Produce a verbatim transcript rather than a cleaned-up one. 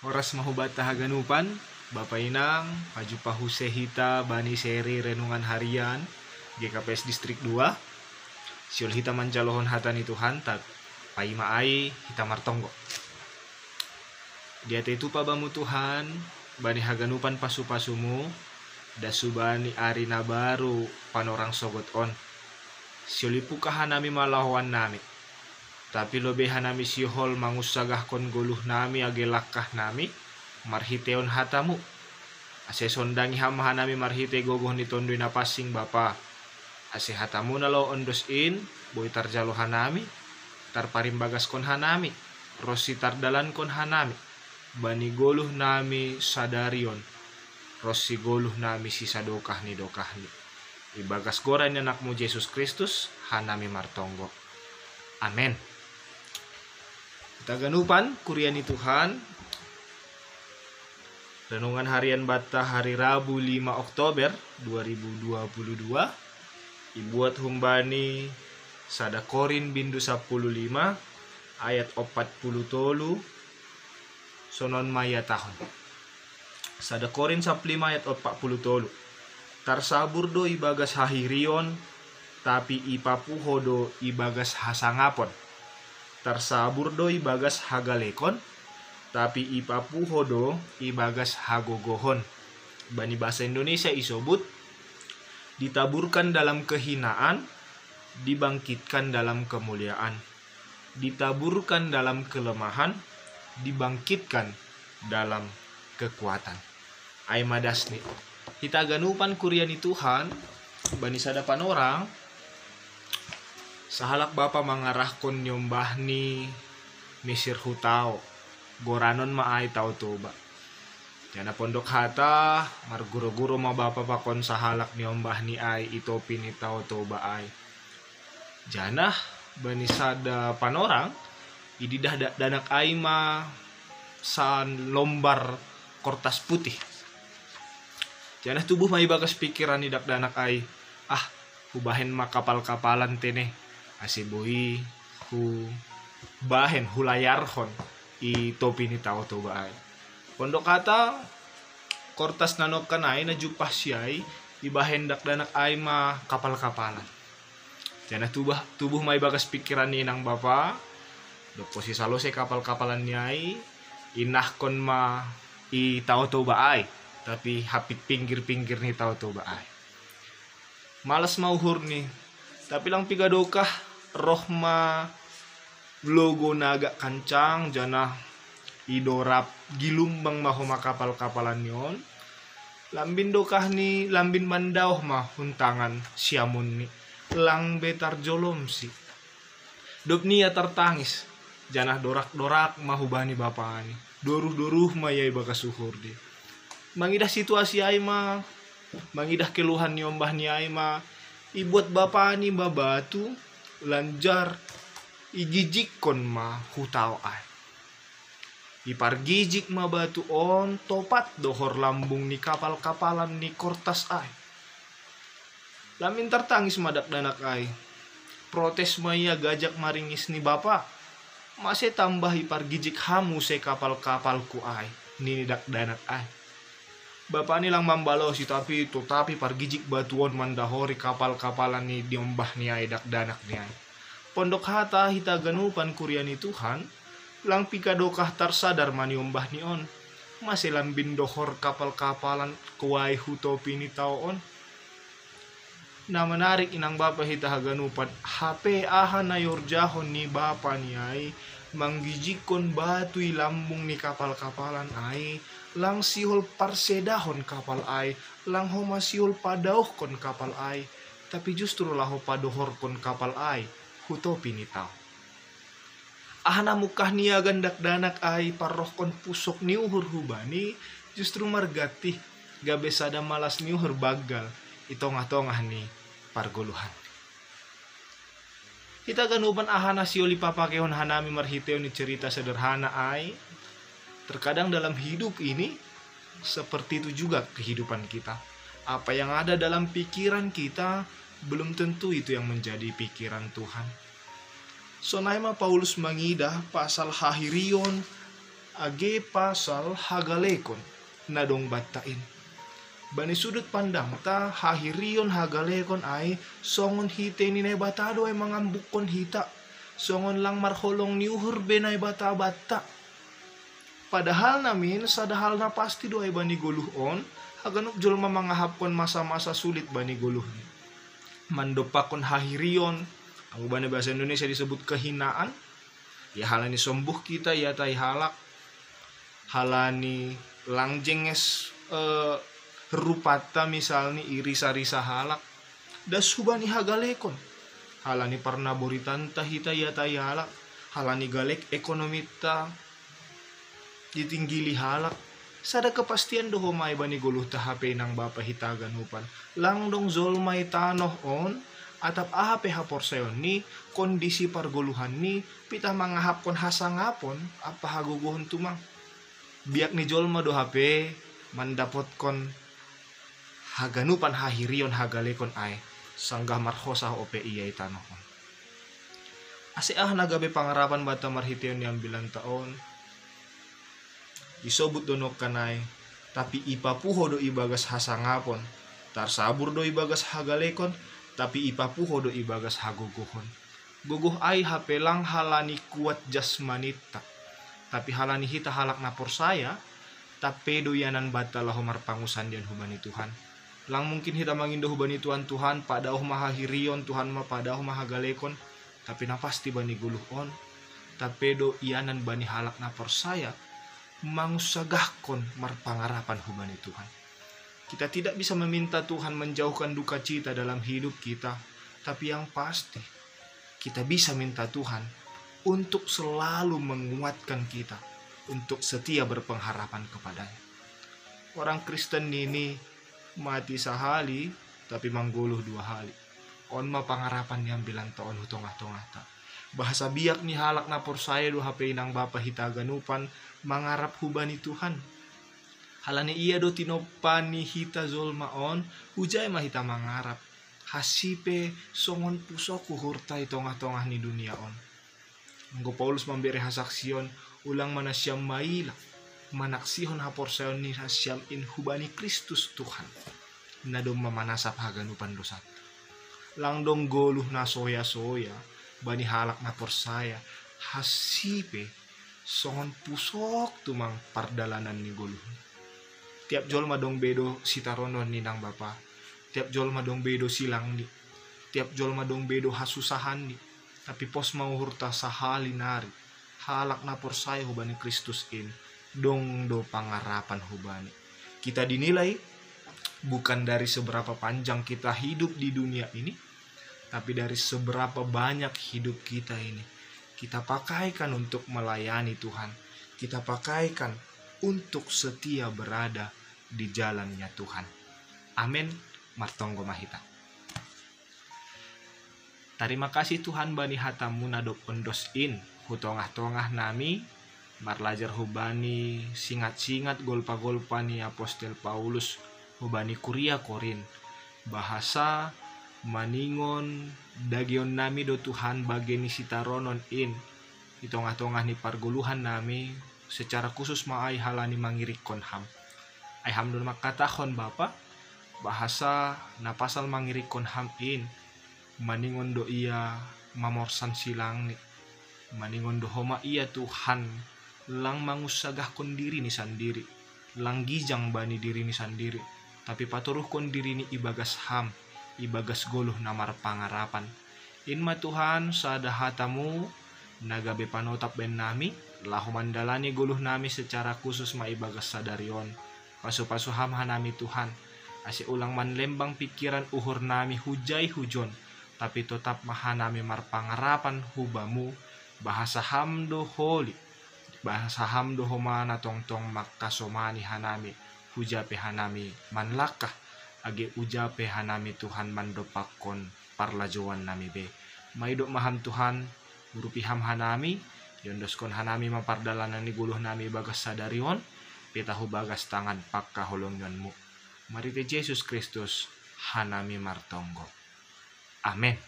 Horas ma hubata haganupan, Bapa Inang, maju pahuse hita bani seri renungan harian G K P S Distrik dua. Siul hita manjalohon hata ni Tuhan, tap paima ai hita martonggo. Diate tupa bamu Tuhan, bani haganupan pasu-pasumu, dasubani ari na baru panorang sogot on. Siul ipuka hanami malahoan nami. Tapi lobe hanami sihol mangunsagahkon goluh nami age langkah nami marhiteon hatamu. Ase sondangi ham hanami marhite gogoh ni Tonduy Napansing Bapa. Ase hatamu na laho ondos in, boi tarjalo hanami, tarparimbagaskon hanami, ronsi tardalankon hanami, bani goluh nami sadarion, ronsi goluh nami sisadokah ni dokahni. Ibagas goran ni anakmu Jesus Kristus, hanami martonggo. Amen. Hita ganupan, kuria ni Tuhan. Renungan harian bata hari Rabu lima Oktober dua ribu dua puluh dua. Ibuat humbani sada Korin bindu sapuluh lima ayat opat puluh tolu. Sonon ma iatahon. Sada Korin sapuluh lima ayat opat puluh tolu. Tarsabur do ibagas hahirion, tapi ipapuho do ibagas hasangapon. Tarsabur do ibagas hagalekon, tapi ipapuho do ibagas hagogohon. Bani bahasa Indonesia isobut, ditaburkan dalam kehinaan, dibangkitkan dalam kemuliaan. Ditaburkan dalam kelemahan, dibangkitkan dalam kekuatan. Ai ma dasni. Hita ganupan kuria ni Tuhan, bani sada panorang, sahalak bapa mangarahkon niombahni misir hu tao, goranon ma ai Tao Toba. Janah pondok hata, marguru-guru ma bapa pakon sahalak niombahni ai i topi ni Tao Toba ai. Janah bani sada panorang, ididah dakdanak ai ma salombar kortas putih. Janah tubuh ma ibagas pikiran ni dakdanak ai, ah, hubahen ma kapal-kapalan tene, ase boi hubahen, hulayarhon i topi ni Tao Toba ai. Pondok hata, kortas na nongkan ai na jumpahsi ai, ibahen dakdanak ai ma kapal-kapalan. Janah tubuh, tubuh ma ibagas pikiran ni inang bapa, dob posi salose kapal-kapalan ni ai, inahkon ma i Tao Toba ai, tapi hape pinggir-pinggir ni Tao Toba ai. Malas ma uhurni, tapi lang piga dokah roh ma logo na agak kancang, janah idorap gilumbang ma homa kapal-kapalan ni on. Lambin dokahni, lambin mandaoh ma hun tangan siamonni, lang be tarjolomsi. Dob ni ia tartangis, janah dorak-dorak ma hubani bapani. Doruh-doruh ma ia ibagas uhurni. Mangidah situasi ai ma, mangidah keluhan niombahni ai ma, ibuat bapani ma batu, lanjar igijikkon ma hu tao ai. Ipargijik ma batu on topat dohor lambung ni kapal-kapalan ni kortas ai. Lambin tartangis ma dakdanak ai. Protes ma ia gajak maringis ni bapa. Mase tambah ipargijik ham use kapal-kapalku ai, nini dakdanak ai. Bapani lang mambalosi, tapi totapi pargijik batu on mandahori kapal-kapalan ni niombahni ai dakdanak ni ai. Pondok hata, hita ganupan kuria ni Tuhan, lang piga dokah tarsadar ma niombahni on. Mase lambin dohor kapal-kapalan kuai hu topi ni tao on. Na manarik inang bapa hita haganupan, hape aha na iorjahon ni bapani ai, manggijikkon batu i lambung ni kapal-kapalan ai, lang sihol parsedahon kapal ai, lang homa sihol padaohkon kapal ai, tapi justru laho padohorkon kapal ai hu topi ni tao. Aha na mungkah ni ia dakdanak ai parrohkon pusok ni uhur hubani, justru marganti, gabe sada malas ni uhur banggal i tongah-tongah ni pargoluhan. Hita ganupan, aha na sihol ipapakehon hanami marhitehon ni cerita sederhana ai. Terkadang dalam hidup ini, seperti itu juga kehidupan kita. Apa yang ada dalam pikiran kita, belum tentu itu yang menjadi pikiran Tuhan. Sonai ma Paulus mangidah pasal hahirion Age pasal hagalekon na dong banta in. Bani sudut pandangta, hahirion hagalekon ai songon hite ni Naibata do ai mangambukkon hita, songon lang marholong ni uhur be Naibata banta. Padahal namin, sada hal na pasti do ai bani goluh on, haganup jolma mangahapkon masa-masa sulit bani goluhni. Mandompakkon hahirion, anggo bani bahasa Indonesia disebut kehinaan, ya halani sombuh hita iatai halak, halani lang jenges eh, rupanta misalni irisa-risa halak, das hubani hagalekon, halani parnaboritanta hita iatai halak, halani galek ekonomita ditinggili halak. Sada kepastian do homa ai bani goluhta hape inang bapa hita haganupan. Lang dong jolma i tanoh on, atap aha pe haporsayaonni, kondisi pargoluhanni, pitah mangahapkon hasangapon ampa hagogohon tumang. Biak ni jolma do hape mandapotkon haganupan hahirion hagalekon ai, sanggah marhosa ope ia i tanoh on. Ase aha na gabe pangarapan banta marhiteion ni ambilanta on? Disobut do nongkan ai, tapi ipapuho do ibagas hasangapon, tarsabur do ibagas hagalekon, tapi ipapuho do ibagas hagogohon. Gogoh ai hape lang halani kuat jasmaninta, tapi halani hita halak na porsaya, tape do ianan banta laho marpangusandean hubani Tuhan. Lang mungkin hita mangindo hubani Tuhan, Tuhan, padaoh ma hahirion, Tuhan ma padaoh ma hagalekon, tapi na pasti bani goluh on, tape do ianan bani halak na porsaya, mangunsagahkon marpangarapan hubani Tuhan. Kita tidak bisa meminta Tuhan menjauhkan duka cita dalam hidup kita, tapi yang pasti, kita bisa minta Tuhan untuk selalu menguatkan kita untuk setia berpengharapan kepada-Nya. Orang Kristen ini mati sahali, tapi manggoluh dua hali. On ma pangarapan ni ambilanta on hu tongah-tongahta. Bahasa biak ni halak na porsaya do hape inang bapa hita haganupan mangarap hubani Tuhan. Halani Ia do tinompa ni hita jolma on, hujae ma hita mangarap. Hasipe songon pusok uhurta i tongah-tongah ni dunia on. Anggo Paulus mambere hasaksion, ulang ma nasiam maila manaksihon haporsayaon ni nasiam in hubani Kristus Tuhan, na domma manasap haganupan dosanta. Lang dong goluh na soya-soya bani halak na porsaya, hasipe songon pusok tumang pardalanan ni goluhna. Tiap jolma dong be do sitaronon ni inang bapa, tiap jolma dong be do silangni, tiap jolma dong be do hasusahanni, tapi pos ma uhurta sahali nari, halak na porsaya hubani Kristus in, dong do pangarapan hubani. Kita dinilai bukan dari seberapa panjang kita hidup di dunia ini, tapi dari seberapa banyak hidup kita ini kita pakaikan untuk melayani Tuhan, kita pakaikan untuk setia berada di jalannya Tuhan. Amen. Martonggo ma hita. Tarima kasih Tuhan bani hatamu na dob ondos in hu tongah-tongah nami, marlajar hubani singat-singat golpa-golpa ni apostel Paulus hubani kuria Korint, bahasa maningon dageon nami do Tuhan bage ni sitaronon in i tongah-tongah ni pargoluhan nami, secara khusus ma ai halani mangirikkon ham. Ai ham do mangkatahon Bapa, bahasa na pasal mangirikkon ham in, maningon do ia mamorsan silangni, maningon do homa ia Tuhan lang mangunsagahkon dirini sandiri, lang gijang bani dirini sandiri, tapi patoruhkon dirini ibagas ham, ibagas goluh na marpangarapan. In ma Tuhan sada hatamu na gabe panotap baen nami, laho mandalani goluh nami secara khusus ma ibagas sadari on. Pasu-pasu ham hanami Tuhan, ase ulang manlembang pingkiran uhur nami hujai hujon, tapi totap ma hanami marpangarapan hu Bamu, bahasa ham do holi, bahasa ham do homa na tongtong mangkasomani hanami, huja pe hanami manlangkah, age uja pe hanami Tuhan mandompakkon parlajouan nami be. Maidop ma ham Tuhan, urupi ham hanami, iondoskon hanami ma pardalanan ni goluh nami ibagas sadari on, pitah hu bagas tangan pangkaholongonmu. Marhite Jesus Kristus hanami martonggo. Amen.